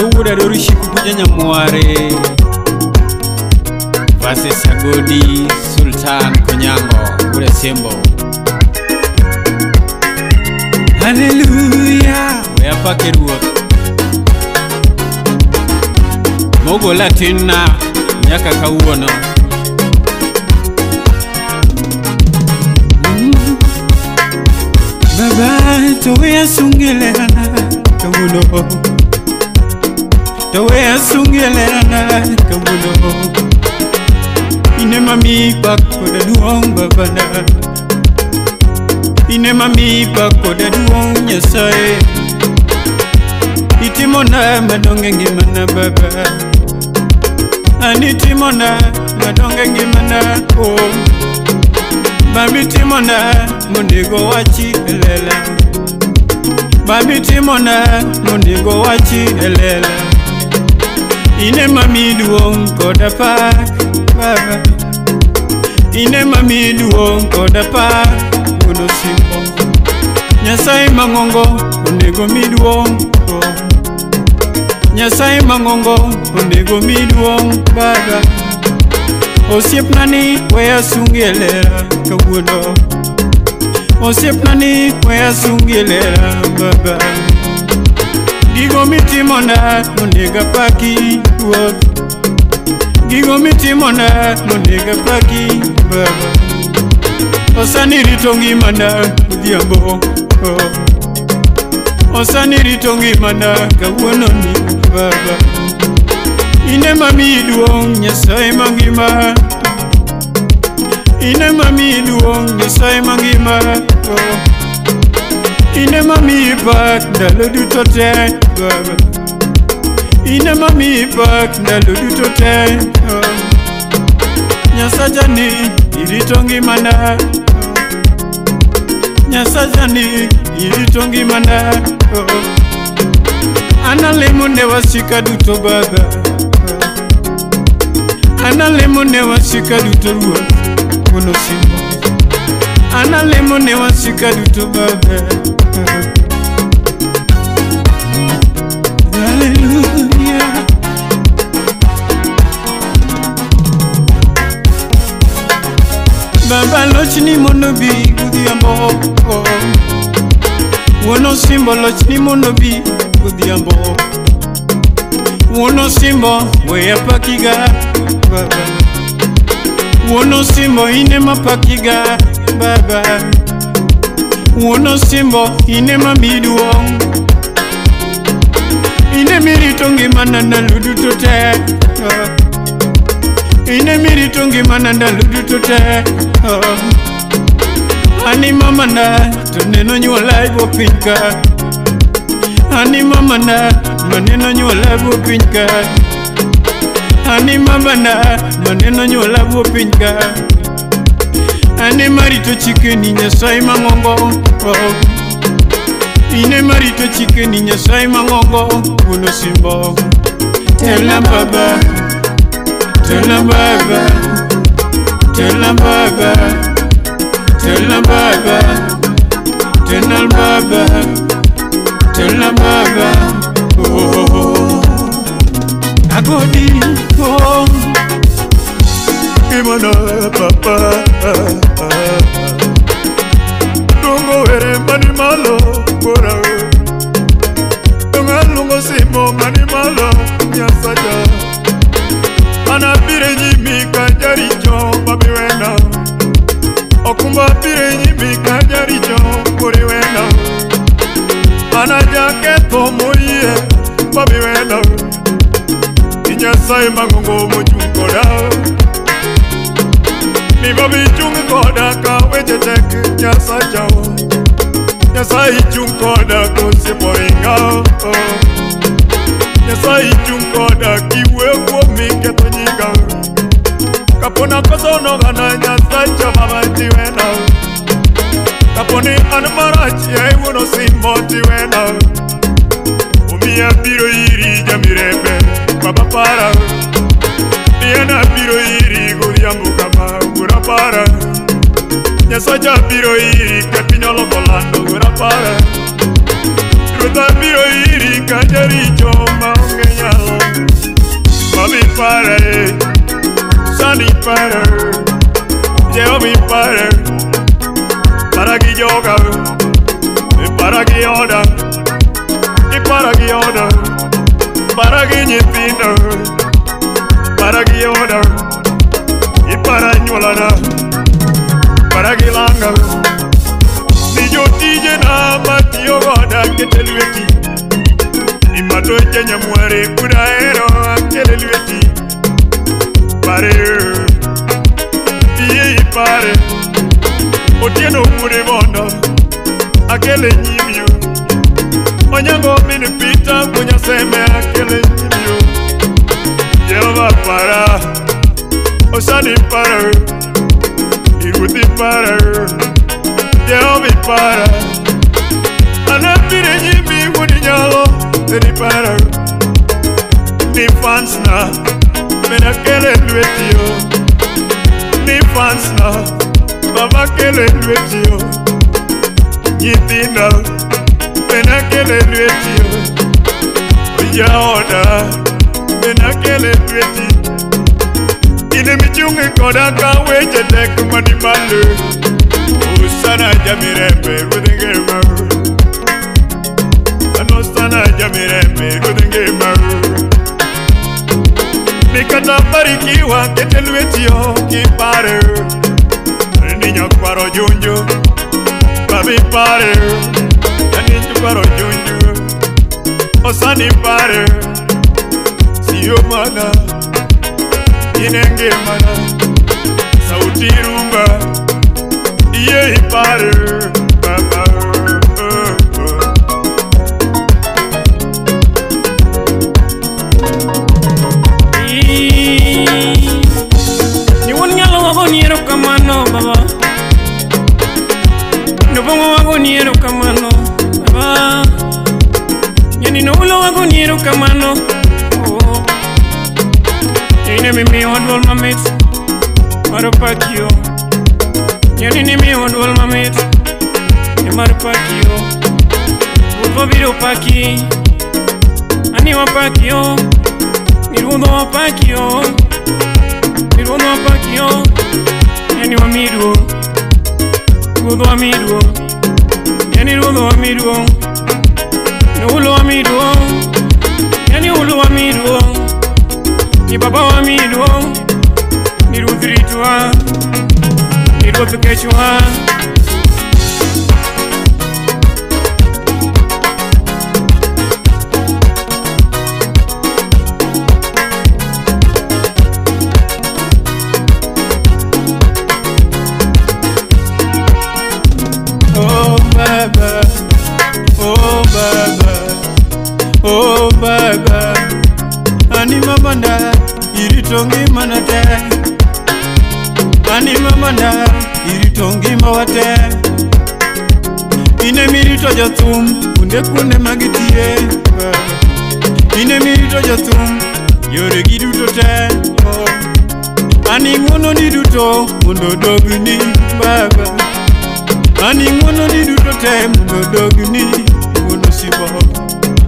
Owuoda dori shikuku janyamware Versus Agodi Sultan Konyango Ure Simbo. Hallelujah. Weapake ruoth mogola tinna nyaka kawuono. Baba to we sungelana kawuono. To we sungelana kawuono. Ine mami pak koda duong babana. Ine mami pak koda duong Nyasaye. Itimona madonge ngimana baba. Anitimona madonge ngimana oh. Babi timona monego wachi elela. Babi timona monego wachi elela. Ine mami duong koda pak baba. Ine mami duong koda pak uno simbo. Nyasaye mangongo onego mi duong oh. Nyasaye mangongo onego mi duong baba. Osiepna ni weya sungelera kawuono. Osiepna ni weya sungelera baba. Gigo mitimona onego apaki ruoth. Gigo mitimona onego apaki baba. Osani rito ngimana odhiambo oh. Osani rito ngimana kawuono ni baba. Ine mami duong Nyasaye mangima. Ine mami duong Nyasaye mangima oh. Ine mami pak ndalo duto te baba. Ine mami pak ndalo duto te oh. Nyasacha ni irito ngimana oh. Nyasacha ni irito ngimana oh. Analemo ne wasika duto baba. Analemo ne wasika duto ruoth wuon osimbo. Analemo ne wasika duto baba. Hallelujah. Baba lochni mondo bi godhiambo. Wuon osimbo lochni mondo bi godhiambo. Wuon osimbo weya pakiga baba. Wuon osimbo ine mapakiga baba. Wuon osimbo ine mami duong. Ine mirito ngimana ndalo duto te. Ine mirito ngimana ndalo duto te. Ani mamana to neno nyuola e bwo piny ka. Ani mamana maneno nyuola e bwo piny ka. Ani mamana maneno nyuola bwo piny ka. Ane marito chikeni Nyasaye mang'ongo oh. Ine marito chikeni Nyasaye mang'ongo wuon osimbo. Tela baba, tela baba, tela baba, tela baba, tela baba, tela baba oh. Agodi oh. Imana papa Tungo were mani malo kora. Tunga lungo simo mani malo nyasaja. Anabire nyimi kajaricho babi wena. Okumba bire nyimi kajaricho kori wena. Anajaketo moyie babi wena. Nyasaye mangongo mochung koda. Ni babi chung koda ka weche tek Nyasacha. Nyasaye chung koda kosiepo ringa. Nyasaye chung koda kiwuoyo kuomi ketho nyinga. Kapona koso nogana Nyasacha baba tiwena. Kaponi an marach yaye wuon osimbo tiwena. Omiya biro iri jamirembe baba para. Niena biro iri godhiambo kama wuora para. Nyasacha biro iri ka piny oloko lando wuora para. Ruodha biro iri ka jaricho maonge. ipara, sani ipara, Jehova ipara, para gi joga, para gi oda, para gi oda, para gi nyithindo, para gi oda, para nyuolana, para gi langa. Ni jotijena matiyo goda akete lweti, ni matoche nyamware kudahero akele lweti. Pare, iye ipare, Otieno wuode mondo akele nyimi. Onyango min Peter Munyaseme akele nyimi. Jehova para, Osani para, Iruthi para, Jehova para. Anabire nyimi wuod nyalo teni para. Ni fans na mena kele lweti yo. Ni fans na baba kele lweti yo. Nyithindo mena kele lweti yo. Jaoda mena kele lweti. Ine michunge koda ka weche tek mani malo. Osana jamirembe ruodh ngima. Osana jamirembe ruodh ngima. Nikata barikiwa kete lweti yo kipare. Ni nyakwaro junju babi pare. Ni nyakwaro junju Osani pare. Siyo mana inenge mana sauti rumba iye ipare baba. Ni won nyalo wago ni erokamano baba. Nobongo wago ni erokamano baba. Nyani no ulo wago ni erokamano. Oh. Ine mimi odwol mamit mar pakio. Nyani ni mi odwol mamit mar pakio. Ruodhwa biro paki, ani wapakio. Ni ruodhwa wapakio, ni ruodhwa wapakio. Yani wamiduo, ruodhwa wamiduo. Yani ruodhwa wamiduo, ni ulo wamiduo. Yani ulo wamiduo, ni baba wamiduo. Ni ruodh ritwa, ni ruodh kechwa. Oh baba, oh baba, oh baba. Ani mamanda irito ngimana te. Ani mamanda irito ngima te. Ine mirito jothum kunde kunde magitie. Ine mirito jothum yore gi duto te. Ani ng'wono ni duto mondo odogni baba. Ani ng'wono ni duto te mondo odogni wuon osipo.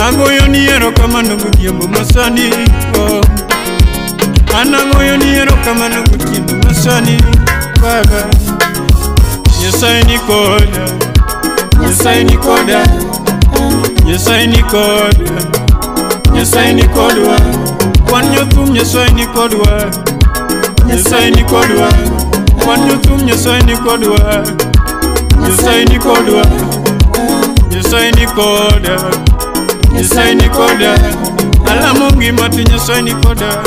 Agoyo ni erokamano godhiambo masani. Oh. An agoyo ni erokamano gotieno masani baba. Nyasaye ni koda, Nyasaye ni koda, Nyasaye ni koda, Nyasaye ni kodwa. Wan jothum Nyasaye ni kodwa, Nyasaye ni kodwa. Wan jothum Nyasaye ni kodwa, Nyasaye ni kodwa, Nyasaye ni koda, Nyasaye ni koda. Alamo ngima te Nyasaye ni koda,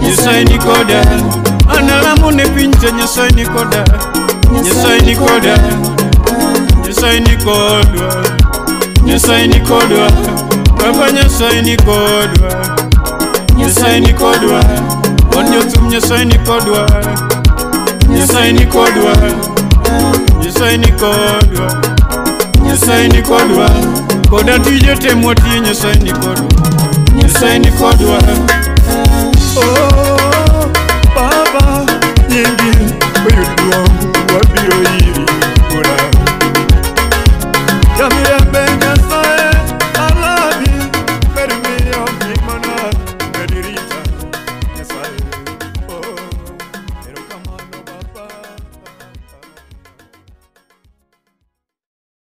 Nyasaye ni koda. An alamo ne piny te Nyasaye ni koda, Nyasaye ni koda, Nyasaye ni kodwa, Nyasaye ni kodwa. Baba Nyasaye ni kodwa, Nyasaye ni kodwa. Wan jothum Nyasaye ni kodwa, Nyasaye ni kodwa, Nyasaye ni kodwa, Nyasaye ni kodwa. Koda tije te mwatiyo Nyasaye ni kodwa, Nyasaye ni kodwa. Oh baba nyingi oyud duong' wabiro iri kora. Jamirembe